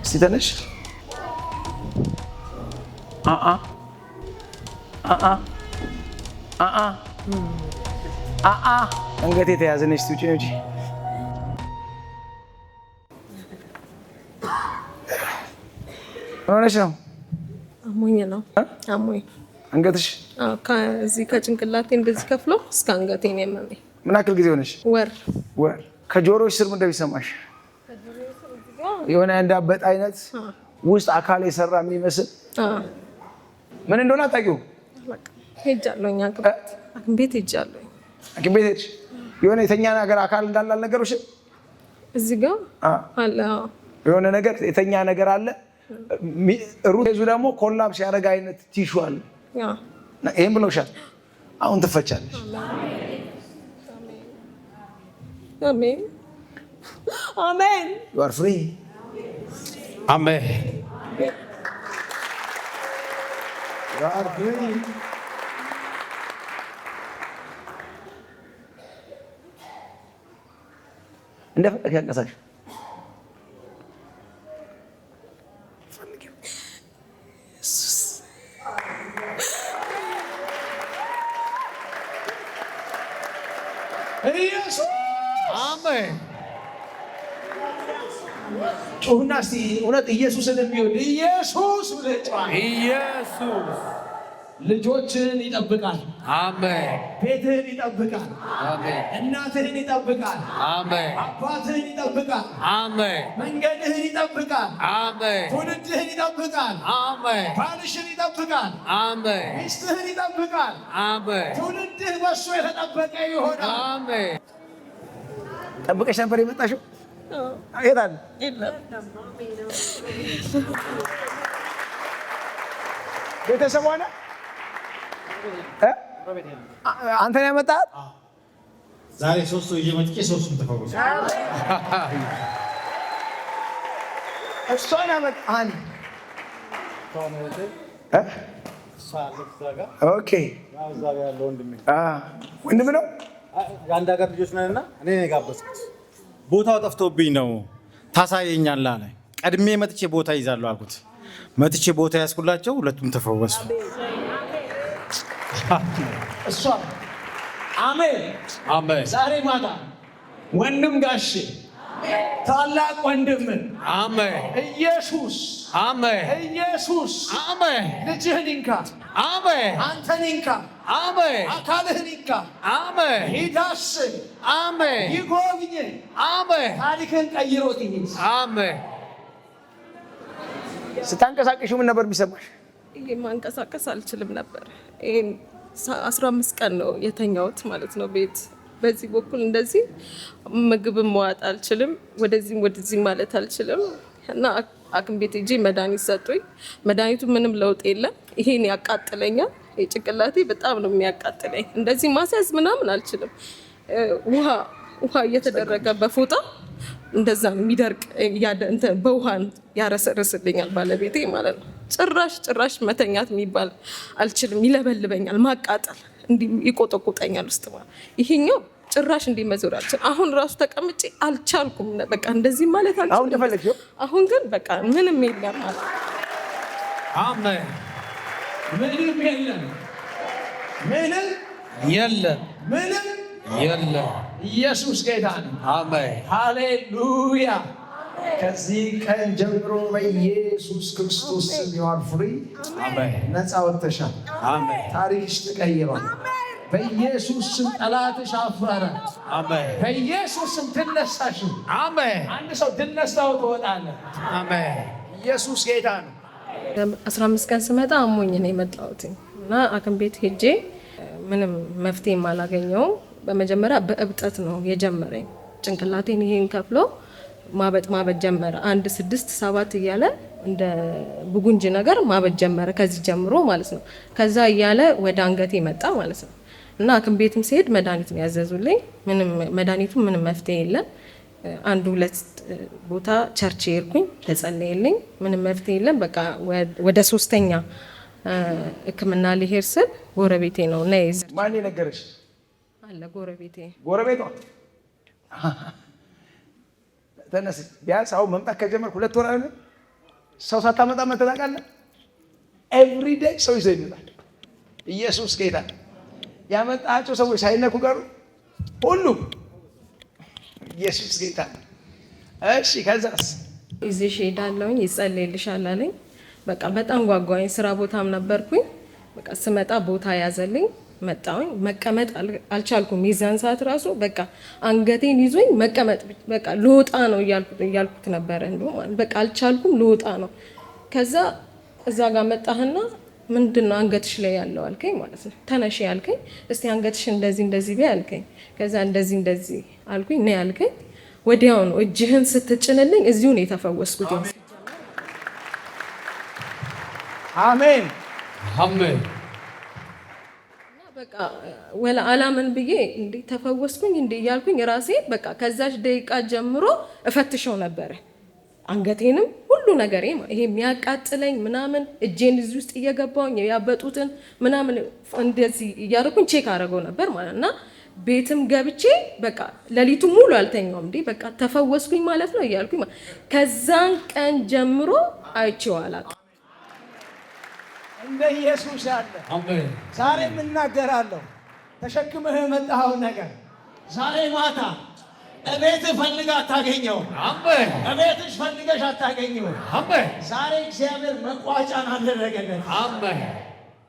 እስቲ ተነሽ። አአ አአ አአ አአ አንገቴ የተያዘ ነች። ውጪ ውጪ። ምን ሆነሽ ነው? አሞኝ ነው። አሞኝ። አንገትሽ? ከዚህ ከጭንቅላቴ እንደዚህ ከፍሎ እስከ አንገቴ ነው ያመመኝ። ምን ያክል ጊዜ ሆነሽ? ወር። ወር። ከጆሮሽ ስር ምን እንደሚሰማሽ? የሆነ እንዳበጥ አይነት ውስጥ አካል የሰራ የሚመስል፣ ምን እንደሆነ አታውቂውም? ሄጃለሁኝ፣ ሐኪም ቤት ሄጃለሁኝ። ሐኪም ቤት ሄድሽ? የሆነ የተኛ ነገር አካል እንዳለ አልነገሩሽም? እዚህ ጋር አለ። የሆነ ነገር፣ የተኛ ነገር አለ። Root ዙ ደግሞ collapse ያደረገ አይነት tissue አለ። ይህም ብለውሻል። አሁን ትፈቻለሽ። አሜን አሜን። You are free. አሜን። You are free. እንደፈለግ ያንቀሳቅሽ። ኢየሱስ። አሜን። ጩህና እስቲ እውነት ኢየሱስን የሚወድ ኢየሱስ ብለህ ጩህ። ኢየሱስ። ልጆችህን ይጠብቃል። አሜን። ቤትህን ይጠብቃል። አሜን። እናትህን ይጠብቃል። አሜን። አባትህን ይጠብቃል። አሜን። መንገድህን ይጠብቃል። አሜን። ትውልድህን ይጠብቃል። አሜን። ባልሽን ይጠብቃል። አሜን። ሚስትህን ይጠብቃል። አሜን። ትውልድህ በእሱ የተጠበቀ ይሆናል። አሜን። ጠብቀሽ ነበር የመጣሽው? የት አለ? የለም። ቤተሰብ ሆነ አንተን ያመጣት? ዛሬ ሶስት ሰው ይዤ መጥቼ ሶስቱም ተፈወሱ። እሷን ያመጣ አንድ። Okay፣ ወንድም ነው። የአንድ ሀገር ልጆች ነን እና እኔ ነው የጋበዝኩት። ቦታው ጠፍቶብኝ ነው፣ ታሳየኛለህ አለ። ቀድሜ መጥቼ ቦታ ይዛለሁ አልኩት። መጥቼ ቦታ ያዝኩላቸው፣ ሁለቱም ተፈወሱ። እሷ አሜን። አሜን። ዛሬ ማታ ወንድም ጋሼ፣ ታላቅ ወንድም አሜን። ኢየሱስ አሜን። ኢየሱስ አሜን። ልጅህን ይንካ፣ አሜን። አንተን ይንካ፣ አሜን። አካልህን ይንካ፣ አሜን። ይዳስ፣ አሜን። ይጎብኝ፣ አሜን። ታሪክህን ቀይሮት ይሂድ። አሜን። ስታንቀሳቅሽው ምን ነበር የሚሰማሽ? ይሄ ማንቀሳቀስ አልችልም ነበር። ይሄን 15 ቀን ነው የተኛሁት ማለት ነው ቤት። በዚህ በኩል እንደዚህ ምግብ መዋጥ አልችልም፣ ወደዚህም ወደዚህ ማለት አልችልም እና ሐኪም ቤት ሄጄ መድኃኒት ሰጡኝ። መድኃኒቱ ምንም ለውጥ የለም። ይሄን ያቃጥለኛል። ጭንቅላቴ በጣም ነው የሚያቃጥለኝ። እንደዚህ ማስያዝ ምናምን አልችልም። ውሃ ውሃ እየተደረገ በፎጣ እንደዛ ነው የሚደርቅ፣ እንትን በውሃ ያረሰርስልኛል ባለቤቴ ማለት ነው። ጭራሽ ጭራሽ መተኛት የሚባል አልችልም። ይለበልበኛል፣ ማቃጠል እንዲህ ይቆጠቁጠኛል ውስጥ ማለት ይሄኛው ጭራሽ እንዲህ መዞር አልችልም። አሁን ራሱ ተቀምጬ አልቻልኩም። በቃ እንደዚህ ማለት አልችልም። አሁን እንደፈለግሽው? አሁን ግን በቃ ምንም የለም ማለት። አሜን። ምንም የለም። ምንም የለም። ምንም የለም። ኢየሱስ ጌታ ነው። አሜን። ሃሌሉያ። ከዚህ ቀን ጀምሮ በኢየሱስ ክርስቶስ ስም you are free። አሜን። ነፃ ወጥተሻል። አሜን። ታሪክሽ ተቀይሯል። በኢየሱስ ስም ጠላትሽ አፈረ። አሜን። በኢየሱስ ስም ትነሳሽ። አሜን። አንድ ሰው ድነሳው ትወጣለህ። አሜን። ኢየሱስ ጌታ ነው። 15 ቀን ስመጣ አሞኝ ነው የመጣሁት እና ሐኪም ቤት ሄጄ ምንም መፍትሄም አላገኘውም። በመጀመሪያ በእብጠት ነው የጀመረኝ። ጭንቅላቴን ይሄን ከፍሎ ማበጥ ማበጥ ጀመረ። አንድ፣ ስድስት፣ ሰባት እያለ እንደ ብጉንጅ ነገር ማበጥ ጀመረ። ከዚህ ጀምሮ ማለት ነው። ከዛ እያለ ወደ አንገቴ መጣ ማለት ነው። እና ሐኪም ቤትም ስሄድ መድኃኒት ነው ያዘዙልኝ። ምንም መድኃኒቱ ምንም መፍትሄ የለም። አንድ ሁለት ቦታ church ሄድኩኝ፣ ተጸለየልኝ። ምንም መፍትሄ የለም። በቃ ወደ ሶስተኛ ሕክምና ልሄድ ስል ጎረቤቴ ነው እና ማን የነገረሽ? አለ ጎረቤቴ። ጎረቤቷ። ተነስ። ቢያንስ አሁን መምጣት ከጀመርክ 2 ወር አይሆንም? ሰው ሳታመጣ መተህ ታውቃለህ? Every day ሰው ይዘው ይመጣል። ኢየሱስ ጌታ። ያመጣቸው ሰዎች ሳይነኩ ቀሩ ሁሉም። ኢየሱስ ጌታ። እሺ፣ ከዛስ? ይዤሽ እሄዳለሁኝ፣ ይጸለይልሻል አለኝ። በቃ በጣም ጓጓኝ። ስራ ቦታም ነበርኩኝ። በቃ ስመጣ ቦታ ያዘልኝ። መጣሁኝ። መቀመጥ አልቻልኩም። የዛን ሰዓት ራሱ በቃ አንገቴን ይዞኝ መቀመጥ በቃ ልወጣ ነው እያልኩት ነበረ። እንደውም በቃ አልቻልኩም፣ ልወጣ ነው። ከዛ እዛ ጋር መጣህና ምንድን ነው አንገትሽ ላይ ያለው አልከኝ ማለት ነው። ተነሺ አልከኝ። እስቲ አንገትሽ እንደዚህ እንደዚህ በይ አልከኝ። ከዛ እንደዚህ እንደዚህ አልኩኝ፣ ነይ አልከኝ። ወዲያው ነው እጅህን ስትጭንልኝ እዚሁ ነው የተፈወስኩት። አሜን። አሜን። በቃ ወላ አላምን ብዬ እንዴ ተፈወስኩኝ እንዴ እያልኩኝ ራሴ በቃ ከዛች ደቂቃ ጀምሮ እፈትሸው ነበረ። አንገቴንም ሁሉ ነገሬ ይሄ የሚያቃጥለኝ ምናምን እጄን እዚህ ውስጥ እየገባውኝ ያበጡትን ምናምን እንደዚህ እያደረኩኝ check አደረገው ነበር ማለት እና ቤትም ገብቼ በቃ ሌሊቱ ሙሉ አልተኛውም። እንዴ በቃ ተፈወስኩኝ ማለት ነው እያልኩኝ ከዛን ቀን ጀምሮ አይቼው አላውቅም። እንደ ኢየሱስ ያለ አሜን። ዛሬ የምናገራለሁ። ተሸክመህ የመጣኸውን ነገር ዛሬ ማታ እቤትህ ፈልገህ አታገኘው። አሜን። እቤትሽ ፈልገሽ አታገኘው። አሜን። ዛሬ እግዚአብሔር መቋጫን አደረገለት። አሜን።